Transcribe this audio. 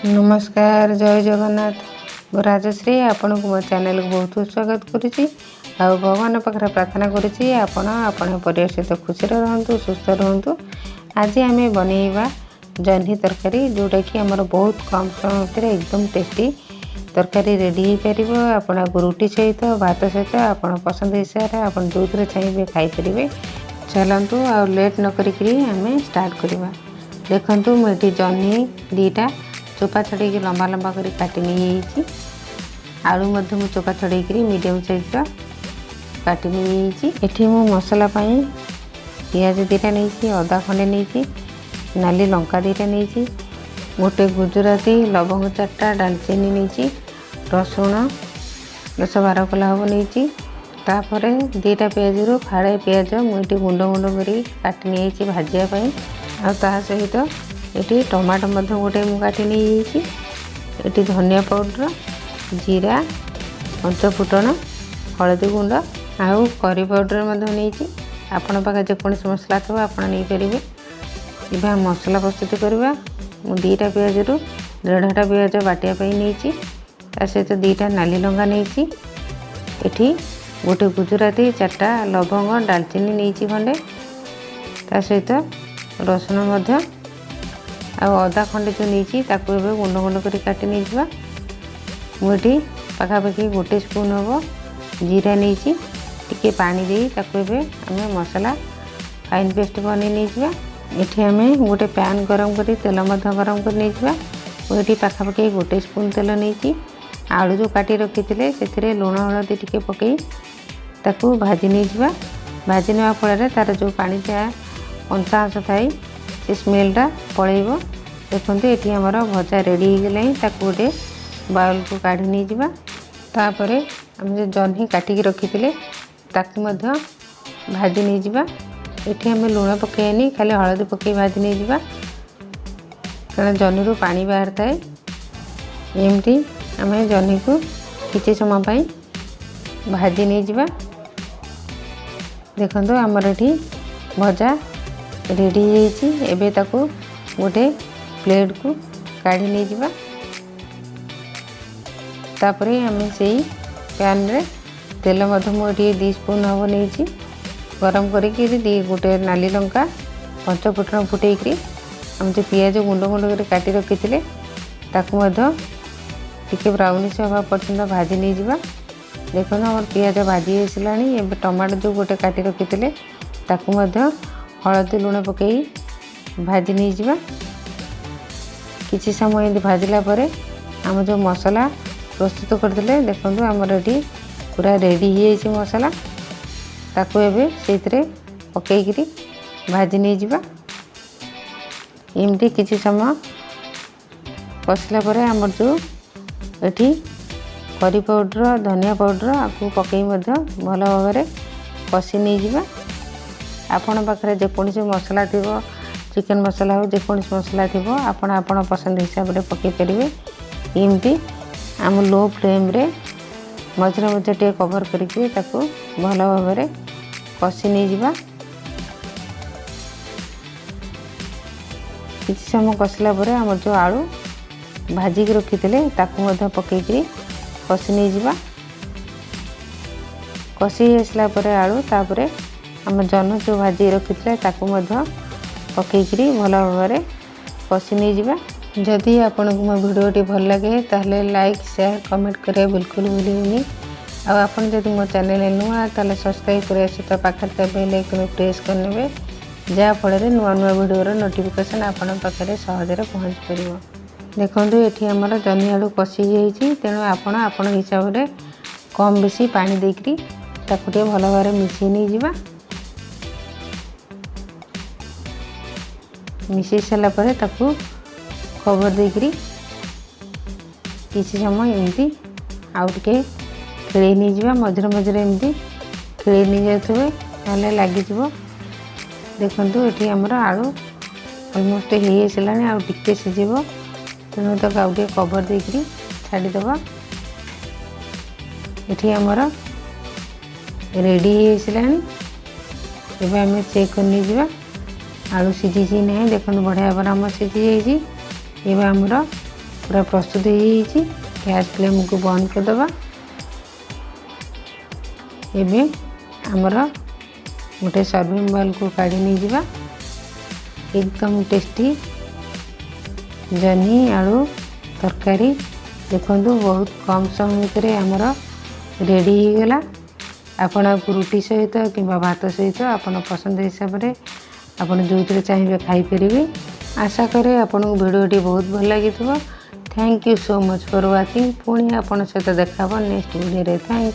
ନମସ୍କାର, ଜୟ ଜଗନ୍ନାଥ। ମୁଁ ରାଜଶ୍ରୀ, ଆପଣଙ୍କୁ ମୋ ଚ୍ୟାନେଲକୁ ବହୁତ ସ୍ୱାଗତ କରୁଛି ଆଉ ଭଗବାନ ପାଖରେ ପ୍ରାର୍ଥନା କରୁଛି, ଆପଣ ଆପଣଙ୍କ ପରିବାର ସହିତ ଖୁସିରେ ରୁହନ୍ତୁ, ସୁସ୍ଥ ରୁହନ୍ତୁ। ଆଜି ଆମେ ବନେଇବା ଜହ୍ନି ତରକାରୀ, ଯେଉଁଟାକି ଆମର ବହୁତ କମ୍ ସମୟ ଭିତରେ ଏକଦମ ଟେଷ୍ଟି ତରକାରୀ ରେଡ଼ି ହେଇପାରିବ। ଆପଣ ରୁଟି ସହିତ, ଭାତ ସହିତ, ଆପଣ ପସନ୍ଦ ହିସାବରେ ଆପଣ ଯେଉଁଥିରେ ଚାହିଁବେ ଖାଇପାରିବେ। ଚାଲନ୍ତୁ, ଆଉ ଲେଟ୍ ନ କରିକିରି ଆମେ ଷ୍ଟାର୍ଟ କରିବା। ଦେଖନ୍ତୁ, ମୁଁ ଏଠି ଜହ୍ନି 2ଟା ଚୋପା ଛଡ଼େଇକି ଲମ୍ବା ଲମ୍ବା କରି କାଟି ନେଇଯାଇଛି। ଆଳୁ ମଧ୍ୟ ମୁଁ ଚୋପା ଛଡ଼େଇକିରି ମିଡ଼ିୟମ୍ ସାଇଜ୍ର କାଟି ନେଇଯାଇଛି। ଏଠି ମୁଁ ମସଲା ପାଇଁ ପିଆଜ 2ଟା ନେଇଛି, ଅଦା ଖଣ୍ଡେ ନେଇଛି, ନାଲି ଲଙ୍କା 2ଟା ନେଇଛି, ଗୋଟେ ଗୁଜୁରାତି, ଲବଙ୍ଗ 4ଟା, ଡାଲଚିନି ନେଇଛି, ରସୁଣ 10-12 କୋଲା ହେବ ନେଇଛି। ତାପରେ 2ଟା ପିଆଜରୁ ଫାଳେ ପିଆଜ ମୁଁ ଏଠି ଗୁଣ୍ଡ ଗୁଣ୍ଡ କରି କାଟି ନେଇଯାଇଛି ଭାଜିବା ପାଇଁ। ଆଉ ତା ସହିତ ଏଠି ଟମାଟୋ ମଧ୍ୟ ଗୋଟେ ମୁଁ କାଟି ନେଇଯାଇଛି। ଏଠି ଧନିଆ ପାଉଡ଼ର, ଜିରା, ପଞ୍ଚ ଫୁଟଣ, ହଳଦୀ ଗୁଣ୍ଡ ଆଉ କରି ପାଉଡ଼ର ମଧ୍ୟ ନେଇଛି। ଆପଣଙ୍କ ପାଖରେ ଯେକୌଣସି ମସଲା ଥିବ, ଆପଣ ନେଇପାରିବେ। ଏବେ ଆମେ ମସଲା ପ୍ରସ୍ତୁତ କରିବା। ମୁଁ 2ଟା ପିଆଜରୁ ଦେଢ଼ଟା ପିଆଜ ବାଟିବା ପାଇଁ ନେଇଛି। ତା ସହିତ 2ଟା ନାଲି ଲଙ୍କା ନେଇଛି। ଏଠି ଗୋଟେ ଗୁଜୁରାତି, 4ଟା ଲବଙ୍ଗ, ଡାଲଚିନି ନେଇଛି ଖଣ୍ଡେ। ତା ସହିତ ରସୁଣ ମଧ୍ୟ ଆଉ ଅଦା ଖଣ୍ଡେ ଯେଉଁ ନେଇଛି, ତାକୁ ଏବେ ଗୁଣ୍ଡ ଗୁଣ୍ଡ କରି କାଟି ନେଇଯିବା। ମୁଁ ଏଠି ପାଖାପାଖି ଗୋଟେ ସ୍ପୁନ୍ ହେବ ଜିରା ନେଇଛି। ଟିକେ ପାଣି ଦେଇ ତାକୁ ଏବେ ଆମେ ମସଲା ଫାଇନ୍ ପେଷ୍ଟ ବନେଇ ନେଇଯିବା। ଏଠି ଆମେ ଗୋଟେ ପ୍ୟାନ୍ ଗରମ କରି ତେଲ ମଧ୍ୟ ଗରମ କରି ନେଇଯିବା। ମୁଁ ଏଠି ପାଖାପାଖି ଗୋଟେ ସ୍ପୁନ୍ ତେଲ ନେଇଛି। ଆଳୁ ଯେଉଁ କାଟି ରଖିଥିଲେ, ସେଥିରେ ଲୁଣ ହଳଦୀ ଟିକେ ପକାଇ ତାକୁ ଭାଜି ନେଇଯିବା। ଭାଜି ନେବା ଫଳରେ ତା'ର ଯେଉଁ ପାଣିଟା କଞ୍ଚା ଅଂଶ ଥାଏ, ସେ ସ୍ମେଲଟା ପଳେଇବ। ଦେଖନ୍ତୁ, ଏଠି ଆମର ଭଜା ରେଡ଼ି ହେଇଗଲାଣି। ତାକୁ ଗୋଟେ ବାଉଲକୁ କାଢ଼ି ନେଇଯିବା। ତାପରେ ଆମେ ଯେଉଁ ଜହ୍ନି କାଟିକି ରଖିଥିଲେ, ତାକୁ ମଧ୍ୟ ଭାଜି ନେଇଯିବା। ଏଠି ଆମେ ଲୁଣ ପକାଇବାନି, ଖାଲି ହଳଦୀ ପକାଇ ଭାଜି ନେଇଯିବା, କାରଣ ଜହ୍ନିରୁ ପାଣି ବାହାରିଥାଏ। ଏମିତି ଆମେ ଜହ୍ନିକୁ କିଛି ସମୟ ପାଇଁ ଭାଜି ନେଇଯିବା। ଦେଖନ୍ତୁ, ଆମର ଏଠି ଭଜା ରେଡ଼ି ହେଇଯାଇଛି। ଏବେ ତାକୁ ଗୋଟେ ପ୍ଲେଟ୍କୁ କାଢ଼ି ନେଇଯିବା। ତାପରେ ଆମେ ସେଇ ପ୍ୟାନ୍ରେ ତେଲ ମଧ୍ୟ ମୁଁ ଏଠି 2 ସ୍ପୁନ୍ ହେବ ନେଇଛି। ଗରମ କରିକି 2 ଗୋଟେ ନାଲି ଲଙ୍କା, ପଞ୍ଚ ଫୁଟଣ ଫୁଟେଇକିରି ଆମେ ଯେଉଁ ପିଆଜ ଗୁଣ୍ଡ ଗୁଣ୍ଡ କରି କାଟି ରଖିଥିଲେ, ତାକୁ ମଧ୍ୟ ଟିକେ ବ୍ରାଉନିସ୍ ହେବା ପର୍ଯ୍ୟନ୍ତ ଭାଜି ନେଇଯିବା। ଦେଖନ୍ତୁ, ଆମର ପିଆଜ ଭାଜି ହେଇସାରିଲାଣି। ଏବେ ଟମାଟୋ ଯେଉଁ ଗୋଟେ କାଟି ରଖିଥିଲେ, ତାକୁ ମଧ୍ୟ ହଳଦୀ ଲୁଣ ପକାଇ ଭାଜି ନେଇଯିବା। କିଛି ସମୟ ଏମିତି ଭାଜିଲା ପରେ ଆମ ଯେଉଁ ମସଲା ପ୍ରସ୍ତୁତ କରିଥିଲେ, ଦେଖନ୍ତୁ, ଆମର ଏଠି ପୁରା ରେଡ଼ି ହେଇଯାଇଛି ମସଲା। ତାକୁ ଏବେ ସେଇଥିରେ ପକାଇକିରି ଭାଜି ନେଇଯିବା। ଏମିତି କିଛି ସମୟ କଷିଲା ପରେ ଆମର ଯେଉଁ ଏଠି କରି ପାଉଡ଼ର, ଧନିଆ ପାଉଡ଼ର ଆକୁ ପକାଇ ମଧ୍ୟ ଭଲ ଭାବରେ କଷି ନେଇଯିବା। ଆପଣ ପାଖରେ ଯେକୌଣସି ମସଲା ଥିବ, ଚିକେନ୍ ମସଲା ହେଉ, ଯେକୌଣସି ମସଲା ଥିବ, ଆପଣ ଆପଣ ପସନ୍ଦ ହିସାବରେ ପକାଇ ପାରିବେ। ଏମିତି ଆମ ଲୋ ଫ୍ଲେମ୍ରେ ମଝିରେ ମଝିରେ ଟିକେ କଭର୍ କରିକି ତାକୁ ଭଲ ଭାବରେ କଷି ନେଇଯିବା। କିଛି ସମୟ କଷିଲା ପରେ ଆମର ଯେଉଁ ଆଳୁ ଭାଜିକି ରଖିଥିଲେ, ତାକୁ ମଧ୍ୟ ପକାଇକିରି କଷି ନେଇଯିବା। କଷି ଆସିଲା ପରେ ଆଳୁ, ତାପରେ ଆମ ଜହ୍ନି ଯେଉଁ ଭାଜିକି ରଖିଥିଲେ, ତାକୁ ମଧ୍ୟ ପକାଇକିରି ଭଲ ଭାବରେ କଷି ନେଇଯିବା। ଯଦି ଆପଣଙ୍କୁ ମୋ ଭିଡ଼ିଓଟି ଭଲ ଲାଗେ, ତାହେଲେ ଲାଇକ୍, ସେୟାର, କମେଣ୍ଟ କରିବା ବିଲକୁଲ ଭୁଲିବେନି। ଆଉ ଆପଣ ଯଦି ମୋ ଚ୍ୟାନେଲରେ ନୂଆ, ତାହେଲେ ସବସ୍କ୍ରାଇବ୍ କରିବା ସହିତ ପାଖରେ ଥିବା ବେଲ୍ ଆଇକନ୍ ପ୍ରେସ୍ କରିନେବେ, ଯାହାଫଳରେ ନୂଆ ନୂଆ ଭିଡ଼ିଓର ନୋଟିଫିକେସନ୍ ଆପଣଙ୍କ ପାଖରେ ସହଜରେ ପହଞ୍ଚି ପାରିବ। ଦେଖନ୍ତୁ, ଏଠି ଆମର ଜହ୍ନି ଆଳୁ କଷି ହେଇଯାଇଛି। ତେଣୁ ଆପଣ ଆପଣଙ୍କ ହିସାବରେ କମ୍ ବେଶୀ ପାଣି ଦେଇକରି ତାକୁ ଟିକେ ଭଲ ଭାବରେ ମିଶାଇ ନେଇଯିବା। ମିଶାଇ ସାରିଲା ପରେ ତାକୁ କଭର୍ ଦେଇକରି କିଛି ସମୟ ଏମିତି ଆଉ ଟିକେ ଖେଳେଇ ନେଇଯିବା। ମଝିରେ ମଝିରେ ଏମିତି ଖେଳେଇ ନେଇଯାଉଥିବେ, ନହେଲେ ଲାଗିଯିବ। ଦେଖନ୍ତୁ, ଏଠି ଆମର ଆଳୁ ଅଲମୋଷ୍ଟ ହେଇ ଆସିଲାଣି, ଆଉ ଟିକେ ସିଝିବ। ତେଣୁ ତାକୁ ଆଉ ଟିକେ କଭର୍ ଦେଇକରି ଛାଡ଼ିଦେବା। ଏଠି ଆମର ରେଡ଼ି ହେଇ ଆସିଲାଣି। ଏବେ ଆମେ ଚେକ୍ କରି ନେଇଯିବା ଆଳୁ ସିଝିଛି ନାହିଁ। ଦେଖନ୍ତୁ, ବଢ଼ିଆ ଭାବରେ ଆମର ସିଝି ଯାଇଛି। ଏବେ ଆମର ପୁରା ପ୍ରସ୍ତୁତ ହେଇଯାଇଛି। ଗ୍ୟାସ୍ ଫ୍ଲେମ୍କୁ ବନ୍ଦ କରିଦେବା। ଏବେ ଆମର ଗୋଟେ ସର୍ଭିଂ ବାଉଲ୍କୁ କାଢ଼ି ନେଇଯିବା। ଏକଦମ ଟେଷ୍ଟି ଜହ୍ନି ଆଳୁ ତରକାରୀ ଦେଖନ୍ତୁ, ବହୁତ କମ୍ ସମୟ ଭିତରେ ଆମର ରେଡ଼ି ହେଇଗଲା। ଆପଣ ରୁଟି ସହିତ କିମ୍ବା ଭାତ ସହିତ ଆପଣ ପସନ୍ଦ ହିସାବରେ ଆପଣ ଯେଉଁଥିରେ ଚାହିଁବେ ଖାଇପାରିବେ। ଆଶା କରେ ଆପଣଙ୍କୁ ଭିଡ଼ିଓଟି ବହୁତ ଭଲ ଲାଗିଥିବ। Thank you so much for watching. ପୁଣି ଆପଣଙ୍କ ସହିତ ଦେଖା ହେବ ନେକ୍ସଟ ଭିଡ଼ିଓରେ। Thank.